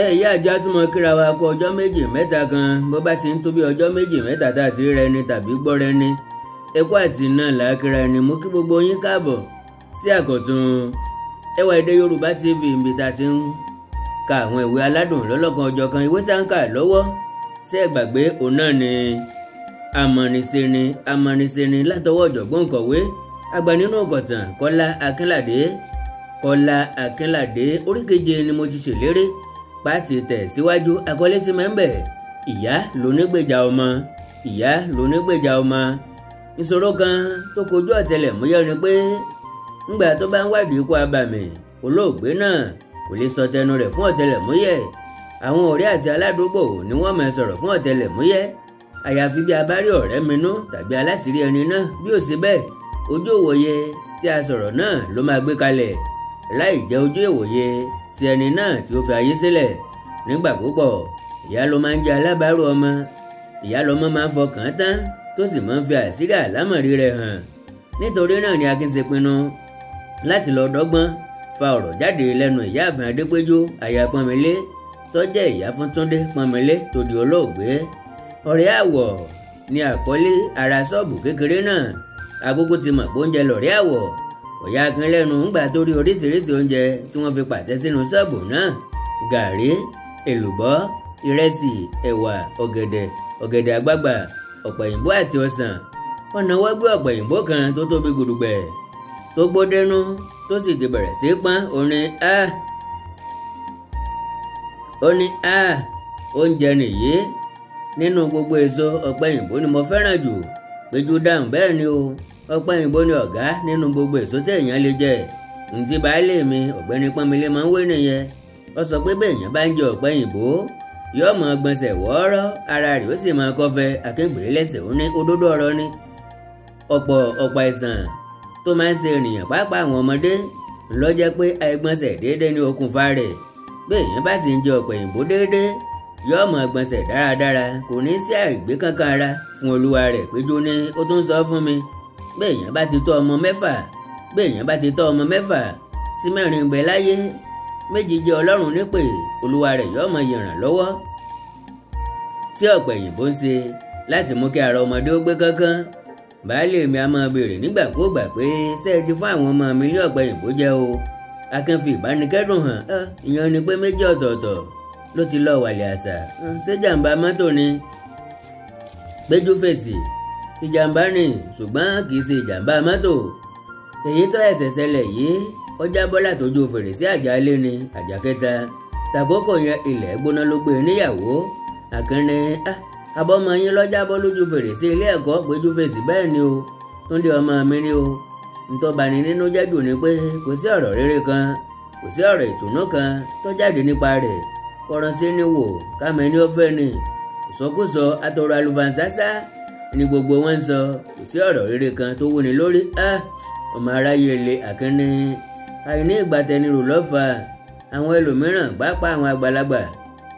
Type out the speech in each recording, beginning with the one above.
Ẹ ìyá àjọ àtúmọ̀ kíra wa kú ọjọ́ méjì mẹ́ta kan bó bá ti ń tó bí ọjọ́ méjì mẹ́ta tá a ti rí rẹni tàbí gbọ́ rẹni ẹkú àti náà là á kíra ẹni mú kí gbogbo yín káàbọ̀ sí àkọ̀tun Ẹwà Èdè Yorùbá TV níbi tá a ti ń ka àwọn ìwé aládùn lọ́lọ́kan ọjọ́ kan ìwé tá ń kà lọ́wọ́ sí ẹ̀gbàgbé òun náà ni amọ̀nìṣeni amọ̀nìṣeni látọwọ́ ọ̀jọ̀gbọ́n kọ̀wé àgbà nínú ọ̀kọ̀tàn Kọ́lá Akínládé Kọ́lá Akínládé oríkeje ni mo ti ṣèlérí pàtì tẹ̀ síwájú àkọlé tí mẹ́ ń bẹ̀ ìyá lónígbèjà ọmọ ìyá lónígbèjà ọmọ. Ìṣòro kan tó kojú ọ̀tẹlẹ̀múyẹ́ ni pé ńgbà tó bá ń wádìí ikú abàmì olóògbé náà kò lè sọ tẹnu rẹ̀ fún ọ̀tẹlẹ̀múyẹ́. Àwọn ọ̀rẹ́ àti aládùúgbò ni wọ́n máa sọ̀rọ̀ fún ọ̀tẹlẹ̀múyẹ́ àyàfi bí a bá rí ọ̀rẹ́ minú tàbí aláṣìírí ẹni náà bí ó sì bẹ́ẹ̀ ojú ìwòye tí a sọ̀rọ̀ náà ló máa gbé kalẹ̀ láì jẹ́ ojú ìwòye ti ẹni náà tí ó fi ayé sílẹ̀. Nígbà púpọ̀ ìyá ló máa ń jẹ́ alábàárò ọmọ ìyá lọmọ máa ń fọkàn tán tó sì máa ń fi àṣírí àlámọ̀rí rẹ̀ hàn. Nítorí náà ni Akin ṣe pinnu láti lọ dọ́gbọ́n fa ọ̀rọ̀ jáde lẹ́nu ìyáàfin Adépéjú aya Pọ́nmilé tó jẹ́ ìyá fún Túndé Pọ́nmilé tó di olóògbé. Ọ̀rẹ́ àwọ̀ ni àkọlé ara ṣọ́ọ̀bù kékeré náà. Agogo ti mọ̀ pé oúnjẹ lọ̀rẹ́ àwọ̀ ọ̀yá Akin lẹ́nu ńgbà tó rí oríṣiríṣi oúnjẹ tí wọ́n fi pàtẹ́ sínú ṣọ́ọ̀bù náà: gàrí, èlùbọ́, ìrẹsì, ẹ̀wà, ọ̀gẹ̀dẹ̀, ọ̀gẹ̀dẹ̀ àgbagbà, ọ̀pẹ̀ òyìnbó àti ọsàn. Ọ̀nà wọ́n gbé ọ̀pẹ̀ òyìnbó kan tó tóbi gùdùgbẹ̀ tó gbódẹ́nu tó sì ti bẹ̀rẹ̀ sí pọ́n. Ó ní a oúnjẹ nìyí nínú gbogbo èso ọ̀pẹ̀ òyìnbó ni mo fẹ́ràn jù. Péjú dáhùn bẹ́ẹ̀ ni o, ọ̀pẹ̀ òyìnbó ni ọ̀gá nínú gbogbo èso téèyàn lè jẹ. Ntí baálé mi ọ̀gbẹ́ni Pọ́nmilé máa ń wé nìyẹn. Ó sọ pé bẹ́ẹ̀yàn bá ń jẹ ọ̀pẹ̀ òyìnbó yóò máa gbọ̀nsẹ̀ wọ́ọ́rọ́ ara rẹ̀ ó sì máa kọ́fẹ́. Akíngbèrè lẹ́sẹ̀ ó ní òdodo ọ̀rọ̀ ni. Ọ̀pọ̀ ọ̀pọ̀ àìsàn tó máa ń ṣe ènìyàn pàápàá àwọn ọmọdé ló jẹ́ pé àìgbọ̀nsẹ̀ déédéé ní okùnfà rẹ̀. Bẹ́ẹ̀yàn bá sì ń jẹ ọ̀pẹ̀ òyìnbó déédéé yóò máa gbọ̀nsẹ̀ dáradára kò ní sí àìgbé kankan ara fún olúwa rẹ̀. Péjú ní ó tún sọ fún mi bẹ́ẹ̀yàn bá ti tó ọmọ mẹ́fà bẹ́ẹ̀yàn bá ti tó ọmọ mẹ́fà sí mẹ́rin gbẹ láyé méjì jẹ́ Ọlọ́run nípè olúwa rẹ̀ yóò máa yìnrán lọ́wọ́. Tí ọ̀pẹ̀ òyìnbó ń ṣe láti mú kí ara ọmọdé ó gbé kánkán. Baálé mi a máa béèrè nígbàkúùgbà pé ṣé ẹ ti fún àwọn ọmọ mi ní ọ̀pẹ̀ òyìnbó jẹ o. Akin fi ìbánikẹ́dùn hàn ìyẹn ni pé méjì ọ̀tọ̀ọ̀tọ̀ ló ti lọ wàlẹ̀ àṣà. Ṣé jàǹbá mọ́tò ni? Péjú fèsì ìjàǹbá ni ṣùgbọ́n kì í ṣe ìjàǹbá mọ́tò. Èyí tó ẹ̀sẹ̀ ṣẹlẹ̀ yìí ó jábọ́ látọjú fèrèsé àjà ilé ni àjà kẹta. Tàkókò yẹn ilẹ̀ gbóná ló gbé níyàwó. Akin ní abọ́mọ yín ló jábọ́ lójú fèrèsé ilé ẹ̀kọ́. Péjú fèsì bẹ́ẹ̀ ni o, Túndé ọmọ mi ni o. Ntọ́bani nínú jẹ́jù ni pé kò sí ọ̀rọ̀ rere kan kò sí ọ̀rọ̀ ìtùnú kan tó jáde nípa rẹ̀. Kọ̀rọ̀ sí ni wò kámẹ́ ni ó fẹ́ ni ìsọkúsọ àtọ̀rọ̀ àlùfàǹsásá ni gbogbo wọn ń sọ. Kò sí ọ̀rọ̀ rere kan tó wúni lórí. Ọmọ aráyé le. Akin ní àìní ìgbàtẹnirò lọ́fà àwọn ẹlòmíràn pàápàá àwọn àgbàlagbà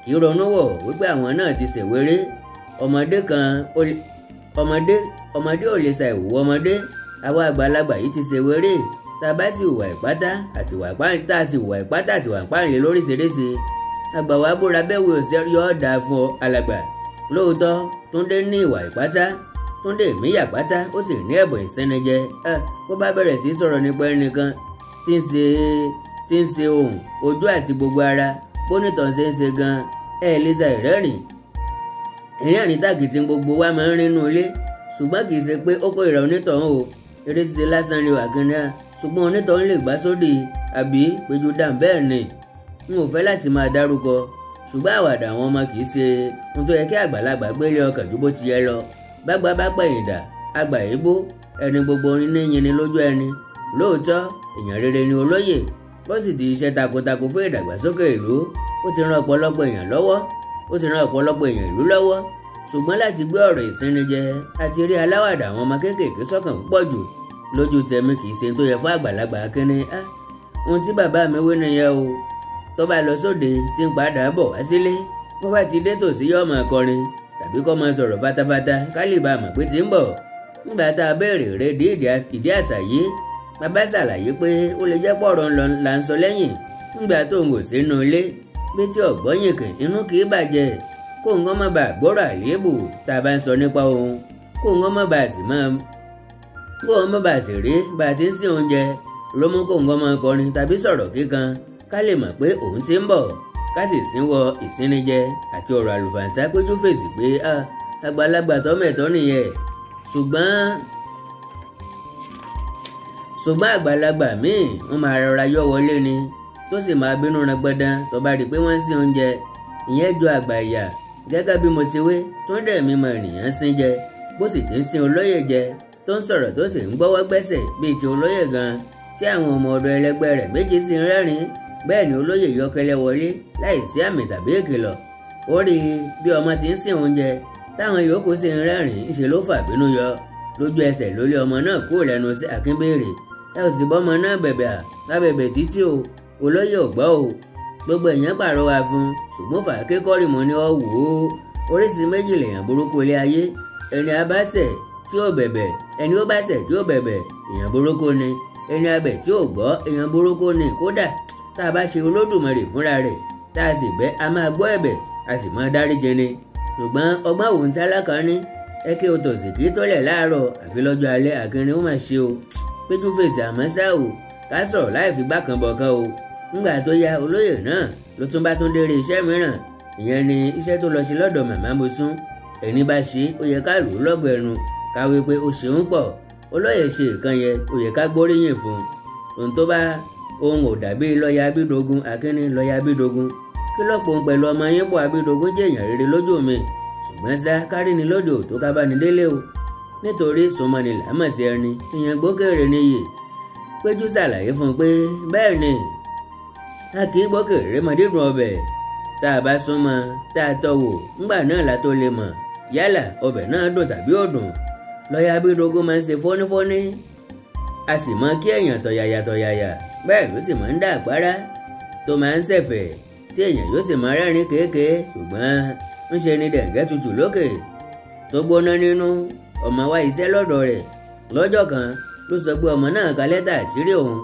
kì í ronú wọ̀ wípé àwọn náà ti ṣèwéré. Ọmọdé kan ọmọdé ọmọdé ò lè ṣàìwò ọmọdé. Àwọn àgbàlagbà yìí ti ṣèwéré. Tá a bá sì wà ìpátá àti wà ìpátá àti wà ìpátá àti wà ìpáǹlẹ̀ lóríṣiríṣi àgbà wa bóra bẹ́ẹ̀ wò ṣe yọ ọ́ dáa fún ọ alàgbà. Lóòótọ́ Túndé ní ìwà ìpátá, Túndé ìmíyà pátá ó sì ní ẹ̀bùn ìsẹ́nijẹ. Bó bá bẹ̀rẹ̀ sí sọ̀rọ̀ nípa ẹnìkan tí ń ṣe ohùn ojú àti gbogbo ara bónítọ̀ ṣe ń ṣe gan ẹ̀ lẹ́sà ìrẹ́rìn ìrẹ́rìn tàkìtì gbogbo wa máa ń rínú ilé ṣùgbọ́n kì í ṣe pé ó kó ìrà onítọ̀hún o. Eré ṣíṣe lásán ni Akin ṣùgbọ́n onítọ̀hún lè gbá sódì àbí. Péjú dàm bẹ́ẹ̀ ni n ò fẹ́ láti máa dárúkọ ṣùgbọ́n àwàdà àwọn ọmọ kì í ṣe ohun tó yẹ kí àgbàlagbà gbélé ọkàn ju bó ti yẹ lọ. Bágbà bá pẹ̀yìndà àgbà èébó ẹni gbogbo ní yinni lójú ẹni. Lóòótọ́ èèyàn rere ni olóyè ó sì ti iṣẹ́ takuntakun fún ìdàgbàsókè ìlú. Ó ti ran ọ̀pọ̀lọpọ̀ èèyàn lọ́wọ́ ó ti ran ọ̀pọ̀lọpọ̀ èèyàn ìlú lọ́wọ́ ṣùgbọ́n láti gbé ọ̀rọ̀ ìsinijẹ àti rí aláwàdà àwọn ọmọ kéékèèké sọ́kàn púpọ̀ jù lójú tẹ̀mí kì í ṣe tó yẹ fún àgbàlagbà. Akin ní ohun tí bàbá mi wí nìyẹn o. Tó bá lọ sóde tí ń padà bọ̀ wá sílé bó bá ti dé tòsí yóò máa kọrin tàbí kó máa sọ̀rọ̀ fatafata ká lè bá a mọ̀ pé ti ń bọ̀. Nígbà tá a béèrè rẹ̀ ìdí àṣà yìí bàbá ṣàlàyé pé ó lè jẹ́ pọ̀rọ̀ là ń sọ lẹ́yìn nígbà tó ń gò sínú ilé. Bí tí ọ̀gbọ́nyìnkìn inú kì í bàjẹ́, kó nǹkan má bàa gbọ́rọ̀ àléébù tá a bá ń sọ nípa òun, kó nǹkan má bàa sì máa kó nǹkan má bàa sì rí bá a ti ń sin oúnjẹ ló mú kó nǹkan máa kọrin tàbí sọ̀rọ̀ kíkan ká lè mọ̀ pé òun ti ń bọ̀, ká sì sínwọ́ ìsínijẹ àti ọ̀rọ̀ àlùfàǹsá. Péjú fèsì pé àgbàlagbà tọ́mẹ̀tọ́ nìyẹn, ṣùgbọ́n àgbàlagbà míì wọ́n máa rọra yọ wọlé ni, tó sì máa bínú rangbọ̀dán tó bá rí i pé wọ́n ń sin oúnjẹ. Ìyẹn jọ àgbà ìyà. Gẹ́gẹ́ bí mo ti wí, Túndé mímọ ènìyàn sín jẹ, bó sì ti ń sin olóyè jẹ, tó ń sọ̀rọ̀ tó sì ń gbọ́wọ́ gbẹ́sẹ̀ bíi ti olóyè gan, tí àwọn ọmọ ọ̀dọ̀ ẹlẹgbẹ́ rẹ̀ méjì sì ń rẹ́rìn-ín. Bẹ́ẹ̀ ni olóyè yọkẹlẹ́ wọlé láì sí àmì tàbí ìkìlọ̀. Ó rí i bí ọmọ ti ń sin oúnjẹ táwọn yòókù sì ń rẹ́rìn-ín, ńṣe ló fà bínú yọ lójú ẹsẹ̀ lórí ọmọ náà kúrò lẹ́nu sí Akínbéèrè. Ẹ ò sì bọ́mọ náà bẹ̀bẹ̀ lábẹ̀bẹ̀ títí o, olóyè ò gbọ́ o. Gbogbo èèyàn pàrọwà fún, ṣùgbọ́n fàáké kọ́rì mọ́ ni ọ wò ó. Oríṣi méjì lèèyàn burúkú ilé ayé: ẹni a bá ṣẹ̀ tí ò bẹ̀bẹ̀, ẹni ó bá ṣẹ̀ tí ò bẹ̀bẹ̀, èèyàn burúkú ni; ẹni abẹ̀ tí ò gbọ́, èèyàn burúkú ni. Kódà tá a bá ṣe Olódùmarè fúnra rẹ̀ tá a sì bẹ̀, a máa gbọ́ ẹ̀bẹ̀, a sì máa dáríjì ni. Ṣùgbọ́n ọgbọ́n òun tálákà ní ẹ kí o tòsí kí tọ́lẹ̀ láàárọ̀ àfi lọ́jọ́ alẹ́. Akínrin ó mà ṣe o. Péjú fèsì, àmọ́ ṣá o, ká sọ̀rọ̀ láì fi gbákan bọ̀kan o. Ńgbà tó yá, olóyè náà ló tún bá tún déré iṣẹ́ mìíràn. Ìyẹn ni iṣẹ́ tó lọ sí lọ́dọ̀ màmá Mosún. Ẹni bá ṣe ó yẹ ká lù ú lọ́gọ̀ ẹnu, ká wí pé ó ṣeun pọ̀. Olóyè ṣe nǹkan yẹn, ó yẹ ká gbóríyìn fún un. Ohun tó bá ohun ò dàbí lọ́ọ̀yà Abídógún. Akínní lọ́ọ̀yà Abídógún kí lọ́pọ̀ òun pẹ̀lú ọmọ yín pọ̀. Abídógún jẹ́ èèyàn rere lójú mi, ṣùgbọ́n ṣá kárí ni lódò tó ká bá ní délé o, nítorí sọmọnì làmọ̀sí ẹni ìyẹn gbókèrè níyì. Péjú ṣàlàyé fún un pé bẹ́ẹ̀ ni a kì í gbókèrè mọ dídùn ọbẹ̀. Tá a bá súnmọ́ tá a tọ́ wò, ńgbà náà la tó lè mọ̀ yálà ọbẹ̀ náà dùn tàbí ò dùn. Lọ́ọ̀yà Abídógún máa ń ṣe fọ́nífọ́ní, a sì mọ kí èèyàn tọ̀yàyà tọ̀yàyà, bẹ́ẹ̀ ló sì máa ń dá àpárá tó máa ń ṣẹ̀fẹ̀ tí èèyàn yóò sì máa rẹ́rìn kéèké. Ṣùgbọ́n ń ṣe ni dẹ̀ǹgẹ́ tutù lókè tó gbóná nínú. Ọmọ wa iṣẹ́ lọ́dọ̀ rẹ̀ lọ́jọ́ kan ló sọ pé ọmọ náà ka lẹ́tà àṣírí òun.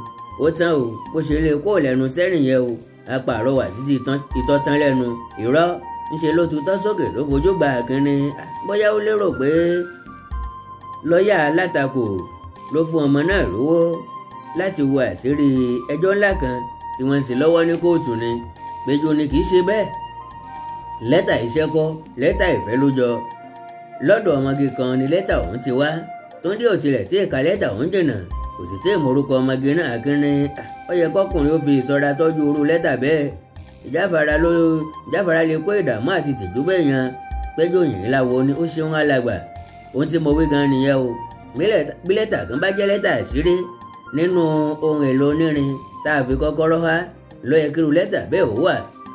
Ó tán o, bó ṣe lè kó lẹ́nu sẹ́rìn yẹn o, apàrọwà títí ìtọ́ tán lẹ́nu. Irọ́, ńṣe ló tutọ́ sókè ló fojú gba Akínní. Bóyá ó lérò pé lọ́ọ̀yà alátakò ló fún ọmọ náà lówó láti wo àṣírí ẹjọ́ ńlá kan tí wọ́n ń ṣe lọ́wọ́ ní kóòtù ni. Péjú ni kì í ṣe bẹ́ẹ̀. Lẹ́tà iṣẹ́ kọ́, lẹ́tà ìfẹ́ ló jọ. Lọ́dọ̀ ọmọge kan ni lẹ́tà ọ̀hún ti wá. Túndé ò tilẹ̀ tí ìka lẹ́tà ọ̀hún jìnnà, kò sì tí ì morúkọ ọmọge náà. Akínní ó yẹ kọkùnrin ó fi ìṣọ́ra tọ́jú irú lẹ́tà bẹ́ẹ̀. Ìjáfara lè kó ìdààmú àti ìtìjú bẹ́ẹ̀ yan. Péjú yìnyín láwo ni ó ṣeun alàgbà. Ohun tí mo wí gan nìyẹn o. Bí lẹ́tà kan bá jẹ́ lẹ́tà àṣírí nínú ohun èlò onírin tá a fi kọ́kọ́rọ́ há, ló yẹ kíru lẹ́tà bẹ́ẹ̀ ó wà,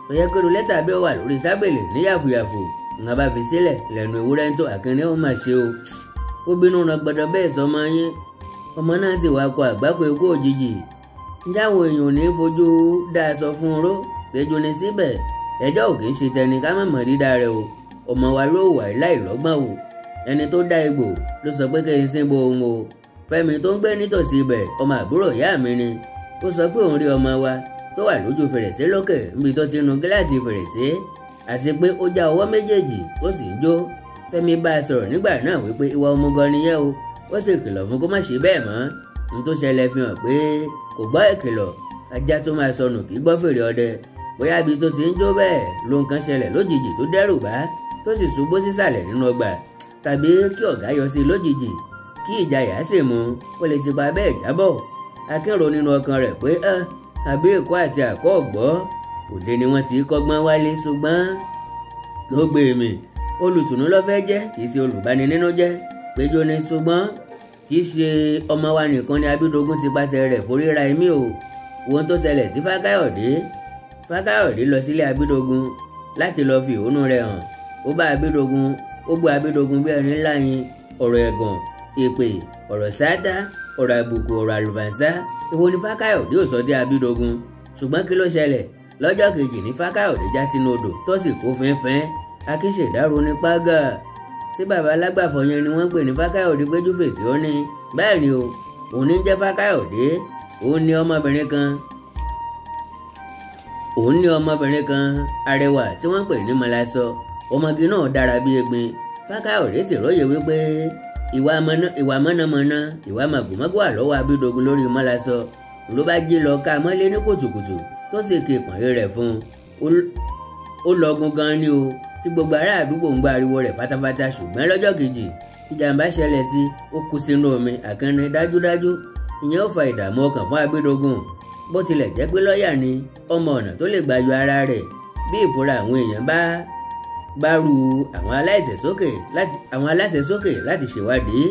ló yẹ kíru lẹ́tà bẹ́ẹ̀ ó wà lórí tábìlì ní yàfùyàfù. Nǹkan bá fi sílẹ̀ lẹ́nu ewúrẹ́ ń tó. Akínní ó mà ṣe o. Ó bínú ran gbọdọ̀ bẹ́ẹ̀ sọmọ yín. Ọmọ náà sì wá kọ àgbákò ikú òjijì. Jáwọn èèyàn ò ní fojú dá a sọ fún un ró. Péjú ni síbẹ̀ ẹjọ́ ò kì í ṣe tẹni ká má mọ̀ dídá rẹ o. Ọmọ wa ló wà láìlọ́gbọ̀n o. Ẹni tó dá egbò ló sọ pé kí n sin bo òun o. Fẹ́mi tó ń gbé nítòsí ibẹ̀, ọmọ àbúrò ìyá mi ni, ó sọ pé òun rí ọmọ wa tó wà lójú fèrèsé lókè níbi tó ti nu gíláàsì fèrèsé, àti pé ó já ọwọ́ méjèèjì ó sì ń jó. Fẹ́mi bá a sọ̀rọ̀ nígbà náà wípé ìwà òmùgọ̀ nìyẹn o, ó sì kìlọ̀ fún kó má ṣe bẹ́ẹ̀ mọ́. N tó ṣẹlẹ̀ fi hàn pé kò gbọ́ ìkìlọ̀. Ajá tó máa sọnù kì í gbọ́ fèrè ọdẹ. Bóyá ibi tó ti ń jó bẹ́ẹ̀ ló nǹkan ṣẹlẹ̀ lójijì tó dẹ́rù bá, tó sì ṣubú sísàlẹ̀ nínú ọgbà, tàbí kí ọ̀gá yọ sí i lójijì kí ìjayà sì mú ó lè ti pa bẹ́ẹ̀ jábọ̀. Akínro nínú ọkàn rẹ̀ pé àbí èkó àti àkọ́ ọ̀gbọ́ òde ni wọ́n ti kọ́gbọ́n wálé, ṣùgbọ́n ló gbé mi olùtùnú ló fẹ́ jẹ́, kì í ṣe olùbani nínú jẹ́. Péjú ni ṣùgbọ́n kì í ṣe ọmọ wa nìkan ni Abídógún ti pàṣẹ rẹ̀ forí ra ẹ̀mí o. Ohun tó ṣẹlẹ̀ sí Fákáyọ̀dé. Fákáyọ̀dé lọ sílé Abídógún láti lọ fi ìhónú rẹ̀ hàn. Ó bá Abídógún, ó gbọ́ Abídógún bí ẹni ńlá yín. Ọ̀rọ̀ ẹ̀gàn, èpè, ọ̀rọ̀ sáátá, ọ̀rọ̀ àbùkù, ọ̀rọ̀ àlùfànṣá, èwo ni Fákáyọ̀dé ò sọ dé Abídógún. Ṣùgbọ́n kí ló ṣẹlẹ̀? Lọ́jọ́ kejì ní Fákáyọ̀dé já sínú odò tó sì kó fínfín. Akínṣèdárò ní págà tí bàbá alágbàfọ̀ yẹn ni wọ́n ń pè ní Fákáyọ̀dé. Péjú fèsì, ó ní bẹ́ẹ̀ ni o, òun ní jẹ́ Fákáyọ̀dé. Òun ní ọmọbìnrin kan Òun ní ọmọbìnrin kan arẹwà tí wọ́n ń pè ní Mọ́lásọ. Ọmọge náà dára bí egbin. Fákáyọ̀dé sì róye wípé ìwà mọ̀nàmọ́ná ìwà màgòmágó wà lọ́wọ́ Abídógun lórí Mọ́lásọ. Ló bá jí lọ ká mọ́lé ní kùtùkùtù tó sì ké ìpọ̀nrí rẹ̀ fún un. Ó lọgun gan ni o, tí gbogbo ará àdúgbò ń gba ariwo rẹ̀ pátápátá. Ṣùgbọ́n lọ́jọ́ kejì ìjàmbá ṣẹlẹ̀ sí, ó kú sínú omi. Àkànní dájúdájú ìyẹn ó fa ìdààmú ọkàn fún Abídógun. Bó tilẹ̀ jẹ́ pé lọ́ọ̀yà ni, ọmọ ọ̀nà tó lè gbà yọ ara rẹ̀ bí ìfura àwọn èèyàn bá ru àwọn aláṣẹ sókè láti ṣèwádìí.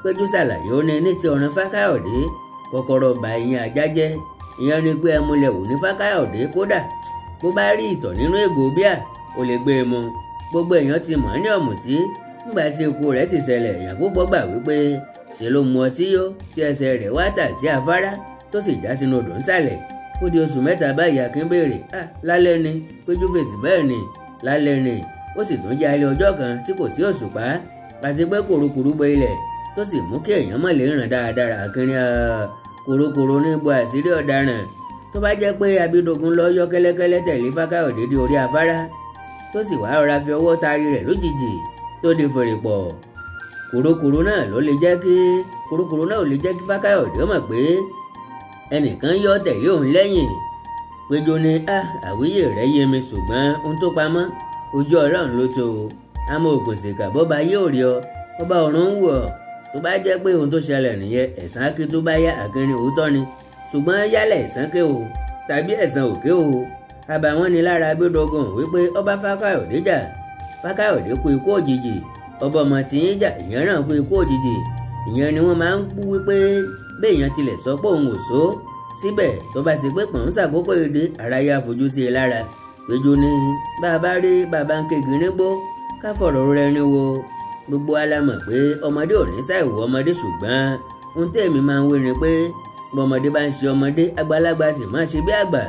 Péjú ṣàlàyé ó ní ti ọ̀ràn Fákáyọ̀dé kọ́kọ́rọ́ ba ìyẹn ajá jẹ́. Ìyẹn ni pé ẹmúlẹ̀ wò ní Fákáyọ̀dé, kódà bó bá rí ìtọ̀ nínú ègò bíà ó lè gbé e mu. Gbogbo èèyàn ti mọ̀ ní ọ̀mùtí. Nígbà tí ikú rẹ̀ sì ṣẹlẹ̀, èèyàn púpọ̀ gbà wípé ṣe ló mu ọtí yó tí ẹsẹ̀ rẹ̀ wá tà sí afárá tó sì já sínú odò ńsàlẹ̀. Ó di oṣù 3 báyìí. Akin béèrè, lálẹ́ ni? Péjú fèsì, bẹ́ẹ̀ ni lálẹ́ ni. Ó sì tún jẹ́ alẹ́ ọjọ́ kan tí kò sí òṣùpá àti pé kùrukùru bo ilẹ̀ tó sì mú kí èèyàn mọ̀ lè ràn dáadáa. Akin kùrukùru ní bo àṣírí ọ̀daràn. Tó bá jẹ́ pé Abídógun lọ yọ kẹ́lẹ́kẹ́lẹ́ tẹ̀lé Fákáyọ̀dé dé orí afárá tó sì wá rọra fi ọwọ́ taari rẹ̀ lójijì tó di fèrè pọ̀, kùrukùru náà ló lè jẹ́ kí kùrukùru náà ò lè jẹ́ kí Fákáyọ̀dé mọ̀ pé ẹnìkan yọ tẹ̀lé òun lẹ́yìn. Péjú ní àwíyé rẹ̀ yé mi, ṣùgbọ́n ohun tó pamọ́ ojú Ọlọ́run ló tó o. Àmọ́ ògùnṣèkà bọ́ba yóò rí ọ, ọba ọ̀run ń wù ọ́. Tó bá jẹ́ pé ohun tó ṣẹlẹ̀ nìyẹn, ẹ̀san ké tó bá yá. Àkínrin òótọ́ ni, ṣùgbọ́n yálẹ̀ ẹ̀san ké o tàbí ẹ̀san òké o, àbàwọ́n ni lára Abídógun wípé ọba Fákáyọ̀dé jà. Fákáyọ̀dé kú ikú òjijì, ọba ọmọ tí ń jà ìyẹn náà kú ikú òjijì. Ìyẹn ni wọ́n máa ń kú wípé béèyàn tilẹ̀ sọ pé òun ò só, síbẹ̀ tó bá ṣe pé pọ̀n ń ṣàkókò èdè aráyé àfojú sí i lára. Péjú ní bàbá rí bàbá ń kégi nígbó ká fọ̀rọ̀ rẹ ní wo. Gbogbo wa la mọ̀ pé ọmọdé ò ní ṣàìwò ọmọdé, ṣùgbọ́n ohun tèmi máa ń wí ni pé bọ́mọdé bá ń ṣe ọmọdé, àgbàlagbà sì máa ṣe bí àgbà.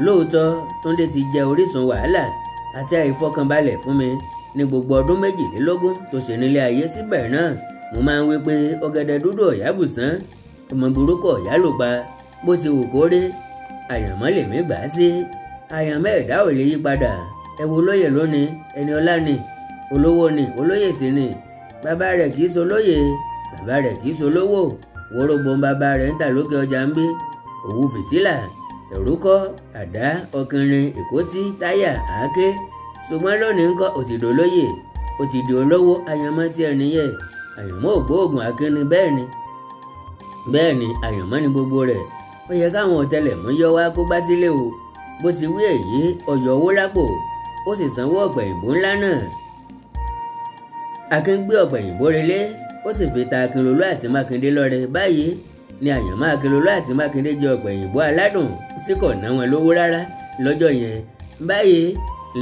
Lóòótọ́ Túndé ti jẹ́ orísun wàhálà àti àìfọkànbalẹ̀ fún mi ní gbogbo ọdún 22 tó ṣe nílé ayé. Síbẹ̀ náà mo máa ń wí pé ọ̀gẹ̀dẹ̀ dúdú ọ̀yá bùsán, ọmọ burúkú ọ̀yá ló pa. Bó ti wù kó rí, àyànmọ́ lèmi gbà á sí. Àyànmọ́ ẹ̀dá ò lè yí padà. Ẹ wo olóyè lónìí, ẹni ọlá ni, olówó ni, olóyè sì ni. Bàbá rẹ̀ kì í ṣolóyè, bàbá rẹ̀ kì í ṣolówó. Wórógbó bàbá rẹ̀ ń tà lókè ọjà ń bí. Òwú fìtílà, ẹ̀rúkọ́, àdá, ọkìnrin, ìkótí, táyà, àáké. Ṣùgbọ́n lónìí ńkọ́, ó ti dolóyè, ó ti di olówó. Àyànmọ́ tí ẹ nìyẹn, àyànmọ́ ògbóògùn akínni. Bẹ́ẹ̀ ni, bẹ́ẹ̀ ni, àyànmọ́ ni gbogbo rẹ̀. Ó yẹ káwọn ọ̀tẹlẹ̀múyẹ́ wá kó bá sílé o. Bó ti wí èyí, ọyọ owó lápò, ó sì sanwó ọ̀pẹ̀yìnbó ńlá náà. Akin gbé ọ̀pẹ̀yìnbó relé, ó sì fi ta Akínlolú àti Mákindé lọ́rẹ. Báyìí ni àyànmọ́ Akínlolú àti Mákindé jẹ ọ̀pẹ̀yìnbó aládùn tí kò ná wọn lówó rárá lọ́jọ́ yẹn. Báyìí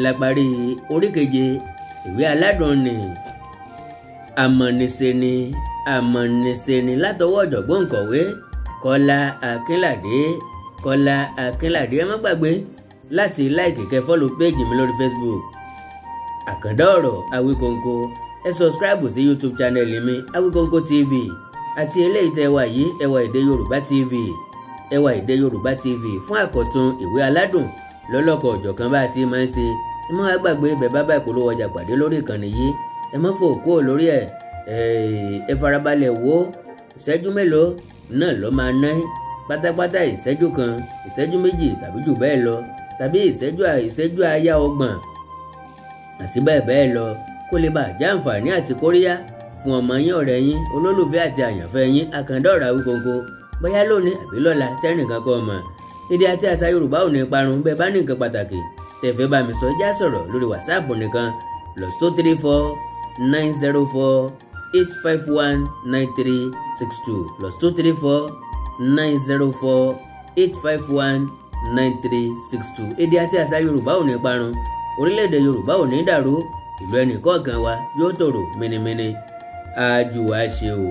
la parí orí keje ìwé aládùn ni Amọ̀nìṣeni Amọ̀nìṣeni látọwọ́ ọ̀jọ̀gbọ́n òǹkọ̀wé Kọ́lá Akínládé. Kọ́lá Akínládé, ẹ má gbàgbé láti láìkì kẹ́ fọ́lọ̀ péèjì mi lórí Facebook Àkàndá Ọ̀rọ̀ Awíkonko. Ẹ sọ̀scribe sí YouTube channel mi Awíkonko TV àti eléyìí tẹ́ wà yìí Ẹwà Èdè Yorùbá TV, Ẹwà Èdè Yorùbá TV fún àkọ́tún ìwé aládùn lọ́lọ́kọ̀ ọ̀jọ̀kan bá a ti máa ń ṣe. Ẹ má gbàgbé ibẹ̀ bá bá ìpolówó ọjà pàdé lórí ìkànnì yìí. Ẹ má fò kúrò lórí ẹ̀. Ẹ farabalẹ̀ wò ìṣẹ́jú mélòó náà ló máa ná pátápátá, ìṣẹ́jú kan, ìṣẹ́jú méjì tàbí jù bẹ́ẹ̀ lọ, tàbí ìṣẹ́jú àáyá 30 àti bẹ́ẹ̀ bẹ́ẹ̀ lọ, kó lè bá jẹ́ àǹfààní àti kóríyá fún ọmọ yín, ọ̀rẹ́ yín, olólùfẹ́ àti àyànfẹ́ yín Àkàndá Ọ̀rọ̀ Awíkonko. Bóyá lónìí àbí lọ́la tẹ́nìkan kọ́ ọmọ. Èdè àti àṣà Yorùbá ò ní parun. Bẹ́ẹ̀ bá ní nǹkan pàtàkì tẹ̀fẹ́ bá mi sọ, já sọ̀rọ̀ lórí WhatsApp nìkan +234 904 851 9362, +234 904 851 9362. Èdè àti àṣà Yorùbá ò ní parun, orílẹ̀-èdè Yorùbá ò ní dàrú, ìlú ẹnì kọ̀ọ̀kan wa yóò tòrò mìnìmìnì. Àjùwà ṣe o.